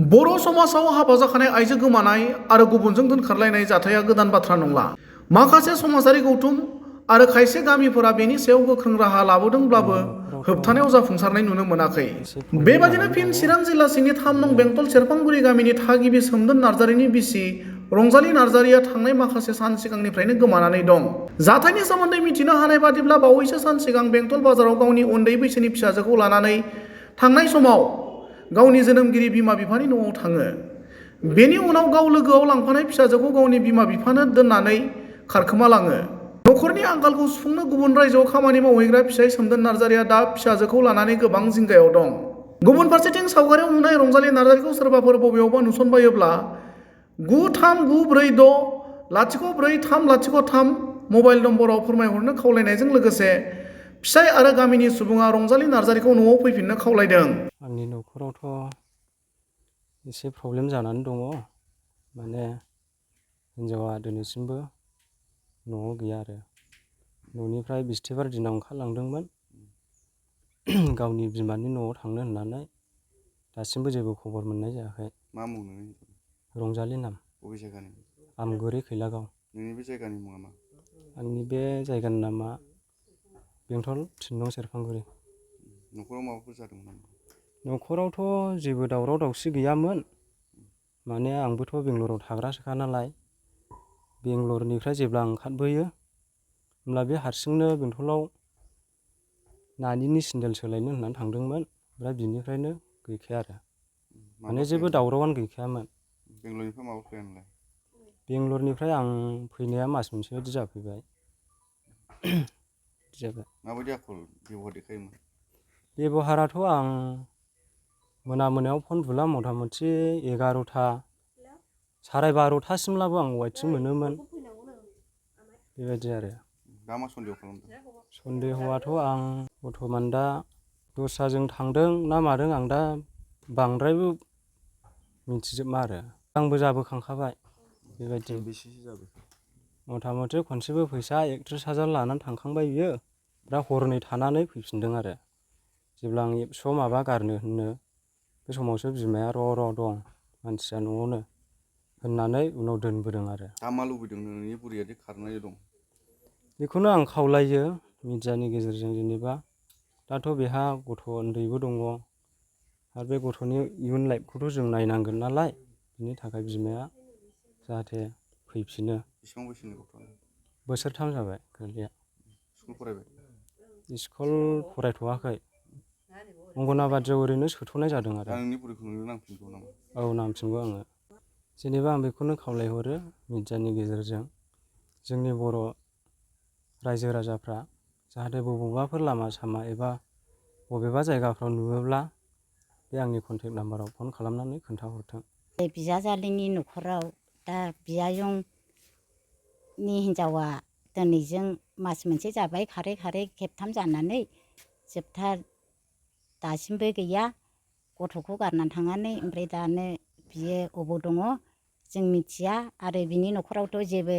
बर' समाजाव हाबा जाखानाय आइजो गोमानाय आरो गुबुनजों दोनखारलायनाय जाथाया गोदान बाथ्रा नंला। माखासे समाजारि गौथुम आरो खायसे गामिफोरा बेनि सायाव गोख्रों राहा लाबोदोंब्लाबो होबथानायाव जाफुंसारनाय नुनो मोनाखै। बेबादिनो फिन चिरां जिल्ला सिंनि 3 नं बेंटल सेरफांगुरि गामिनि थागिबि सोमदोन नार्जारिनि बिसि रंजाली नार्जारिया थांनाय माखासे सान सिगांनिफ्रायनो गोमानानै दं। जाथायनि सोमोन्दै मिथिनो हानाय बादिब्ला बावैसो सान सिगां बेंटल बाजाराव गावनि उन्दै बैसोनि फिसाजोखौ लानानै थांनाय समाव गावनि जोनोमगिरि बिमा बिफानि न'आव थाङो। बेनि उनाव गाव लोगोआव लांफानाय फिसाजोखौ गावनि बिमा बिफानो दोननानै खारखोमालाङो। नखरनि आंखालखौ सुफुंनो गुबुन रायजोआव खामानि मावहैग्रा फिसाइ सोमदोन नार्जारिया दा फिसाजोखौ लानानै गोबां जिंगायाव दं। गुबुन फारसेथिं सावगारियाव नुनाय रंजाली नार्जारिखौ सोरबाफोर बबेयावबा नुसनबायोब्ला 9394040303 मबाइल नम्बराव फोरमायहरनो खावलायनायजों लोगोसे फिसाइ आरो गामिनि सुबुङा रंजाली नार्जारिखौ न'आव फैफिननो खावलायदों। आंनि न'खरावथ' एसे प्रब्लेम जानानै दङ। माने हिनजावा दिनैसिमबो न'आव गैया आरो न'निफ्राय बिस्थिबार दिनाव ओंखारलांदोंमोन गावनि बिमानि न'आव थांनो होननानै। दासिमबो जेबो खबर मोननाय जायाखै। मा मुं नोंनि? रंजाली नाम। बबे जायगानि? आमगुरि खैलागाव। नोंनि बे जायगानि मुङा मा? आंनि बे जायगानि नामा बेंटल 3 नं सेरफांगुरि। न'खराव माबाफोर जादोंमोन नामा? न'खरावथ' जेबो दावराव दावसि गैयामोन। माने आंबोथ' बेंगलराव थाग्रासोखा नालाय। बेंगलरनिफ्राय जेब्ला ओंखारबोयो होमब्ला बे हारसिंनो बेंटलाव नानिनि सेन्देल सोलायनो होननानै थांदोंमोन। ओमफ्राय बिनिफ्रायनो गैखाया आरो माने जेबो दावरावानो गैखायामोन। बेंगलरनिफ्राय माबा फैया नोंलाय? बेंगलरनिफ्राय आं फैनाया मास मोनसे बायदि जाफैबाय। माबायदि आखल बेबहार देखायोमोन? बेबहाराथ' आं मोनायाव फन बुला मथा मथि 11ता 12:30सिमब्लाबो आं वाइटिं मोनोमोन। बेबायदि आरो। दा मा सन्देह खालामदों? सन्देहआथ' आं बर्थमान दा दस्राजों थांदों ना मादों आं दा बांद्रायबो मिथिजोबा आरो। आंबो जाबोखांखाबाय बेबायदि। बेसेसो जाबोखो? मथा मथि खनसेबो फैसा 31,000 लानानै थांखांबाय बियो। दा हरनै थानानै फैफिनदों आरो। जेब्ला आं एबसुआव माबा गारनो होनो बे समावसो बिमाया र' दं मानसिया न'आवनो होननानै उनाव दोनबोदों आरो। दा मा लुबैदों नोंनि बुरैयादि खारनानै दं? बेखौनो आं खावलायो मिडियानि गेजेरजों जेनेबा दाथ' बेहा गथ' उन्दैबो दङ आरो बे गथ'नि इयुन लाइफखौथ' जों नायनांगोन नालाय। बिनि थाखाय बिमाया जाहाथे फैफिनो। बेसेबां बैसोनि गथ'? बोसोरथाम जाबाय गोरलैया। स्कुल फरायबाय? स्कुल फरायथ'वाखै। अंगनाबादियाव ओरैनो सोथ'नाय जादों आरो। दा नोंनि बुरैखौ नोंनो नांफिनगौ नामा? औ नांफिनगौ आङो। जेनेबा आं बेखौनो खावलायहरो मिडियानि गेजेरजों जोंनि बर' रायजो राजाफ्रा जाहाथे बबेबाफोर लामा सामा एबा बबेबा जायगाफ्राव नुयोब्ला बे आंनि कन्टेक्ट नाम्बाराव फन खालामनानै खोन्थाहरथों। बिजावजालिनि न'खराव दा बियायंनि हिन्जावा दिनैजों मास मोनसे जाबाय खारै खेबथाम जानानै जोबथा दासिमबो गैया। गथ'खौ गारनानै थांनानै ओमफ्राय दानो बियो अबाव दङ जों मिथिया। आरो बिनि न'खरावथ' जेबो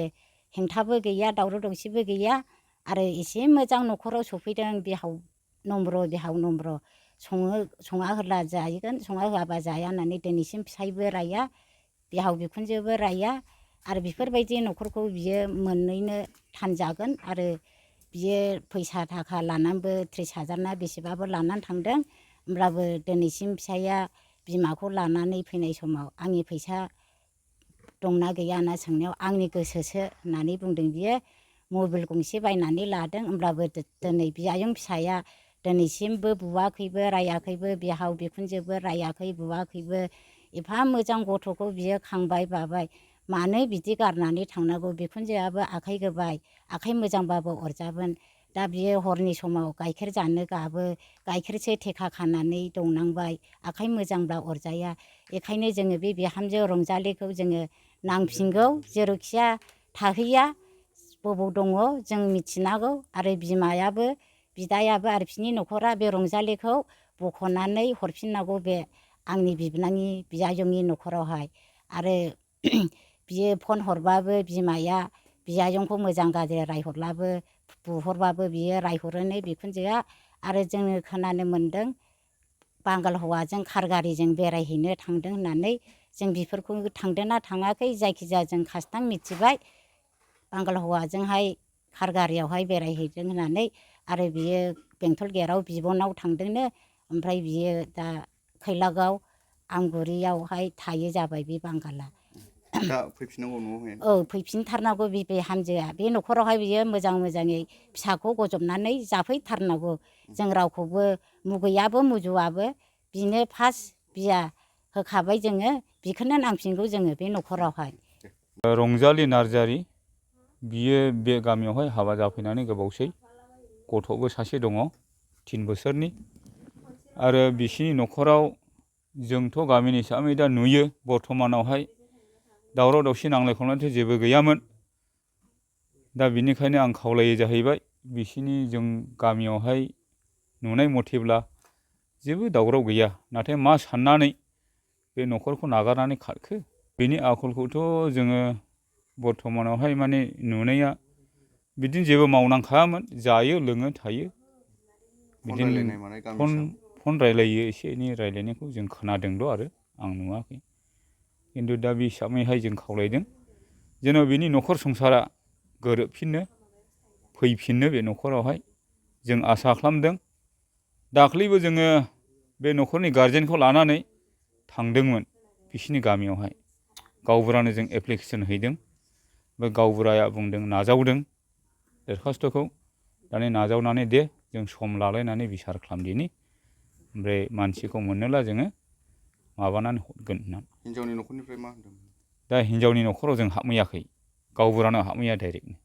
हेंथाबो गैया दावराव दावसिबो गैया। आरो एसे मोजां न'खराव सफैदों बिहाव नम्र सङा होरला जाहैगोन सङा होआबा जाया होननानै दिनैसिम फिसायबो राया बिहाव बिखुनजोबो राया। आरो बेफोरबायदि न'खरखौ बियो मोननैनो थानजागोन। आरो बियो फैसा थाखा लानानैबो 30,000 ना बेसेबाबो लानानै थांदों। होमब्लाबो दिनैसिम फिसाइया बिमाखौ लानानै फैनाय समाव आंनि फैसा दंना गैया होनना सोंनायाव आंनि गोसोसो होननानै बुंदों बियो। मबाइल गंसे बायनानै लादों होमब्लाबो दिनै बियायं फिसाया दिनैसिमबो बुवाखैबो रायाखैबो बिहाव बिखुनजोबो रायाखै बुवाखैबो। एफा मोजां गथ'खौ बियो खांबाय बाबाय मानो बिदि गारनानै थांनांगौ। बिखुनजोआबो आखाइ गोबाय आखाइ मोजांबाबो अरजाबोन। दा बियो हरनि समाव गाइखेर जानो गाबो गाइखेरसो थेखा खानानै दौनांबाय आखाइ मोजांब्ला अरजाया। बेखायनो जोङो बे बिहामजो रंजालिखौ जोङो नांफिनगौ जेरावखिया थाहैया बबाव दङ जों मिथिनांगौ। आरो बिमायाबो बिदायाबो आरो बिसिनि न'खरा बे रंजालिखौ बख'नानै हरफिननांगौ बे आंनि बिबोनांनि बियायंनि न'खरावहाय। आरो बियो फन हरबाबो बिमाया बियायंखौ मोजां गाज्रि रायहरलाबो बुहरबाबो बियो रायहरोनो बिखुनजोआ। आरो जोङो खोनानो मोन्दों बांगाल हौवाजों कार गारिजों बेरायहैनो थांदों होननानै जों बेफोरखौ थांदोंना थाङाखै जायखिजाया जों खासथां मिथिबाय बांगाल हौवाजोंहाय कार गारियावहाय बेरायहैदों होननानै आरो बियो बेंटल गेटआव बिबनाव थांदोंनो ओमफ्राय बियो दा खैलागाव आमगुरियावहाय थायो जाबाय बे बांगाला। दा फैफिननांगौ न'आवहाय औ फैफिनथारनांगौ बे हानजोआ बे न'खरावहाय बियो मोजां मोजाङै फिसाखौ गजबनानै जाफैथारनांगौ जों रावखौबो मुगैयाबो मुजुआबो बिनो फार्स्ट बिया होखाबाय जोङो बेखौनो नांफिनगौ जोङो बे न'खरावहाय। रंजालि नार्जारि बियो बे गामियावहाय हाबा जाफैनानै गोबावसै गथ'बो सासे दङ 3 बोसोरनि आरो बिसिनि न'खराव जोंथ' गामिनि हिसाबै दा नुयो बर्थमानावहाय दावराव दावसि नांलाय खमलायथ' जेबो गैयामोन दा बिनिखायनो आं खावलायो जाहैबाय बिसिनि जों गामियावहाय नुनाय मथेब्ला जेबो दावराव गैया नाथाय मा साननानै बे न'खरखौ नागारनानै खारखो बेनि आखलखौथ' जोङो बर्थमानावहाय माने नुनाया बिदिनो जेबो मावनांखायामोन जायो लोङो थायो बिदिनो रायलायनाय मानाय गामि फन रायलायो एसे एनै रायलायनायखौ जों खोनादोंल' आरो आं नुवाखै खिन्थु दा बे हिसाबैहाय जों खावलायदों जेन' बिनि न'खर संसारा गोरोबफिननो फैफिननो बे न'खरावहाय जों आसा खालामदों दाख्लैबो जोङो बे न'खरनि गारजेनखौ लानानै थांदोंमोन बिसिनि गामियावहाय गावबुरानो जों एप्लिकेसन हैदों बे गावबुराया बुंदों नाजावदों दरखास्थ'खौ दाने नाजावनानै दे जों सम लालायनानै बिसार खालामदिनि ओमफ्राय मानसिखौ मोनोब्ला जोङो माबानानै हरगोन होननानै। हिनजावनि न'खरनिफ्राय मा होनदों? दा हिनजावनि न'खराव जों हाबहैयाखै गावबुरानो हाबहैया डाइरेक्टनो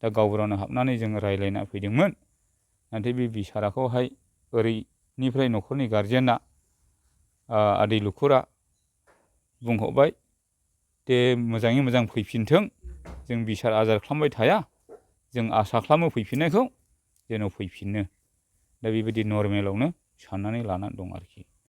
दा गावबुरानो हाबनानै जों रायज्लायना फैदोंमोन नाथाय बे बिसाराखौहाय ओरैनिफ्राय न'खरनि गारजेना आदै लुखुरा बुंहरबाय दे मोजाङै मोजां फैफिनथों जों बिसार आजार खालामबाय थाया जों आसा खालामो फैफिननायखौ जेन' फैफिनो दा बेबायदि नर्मेलावनो साननानै लानानै दं आरोखि।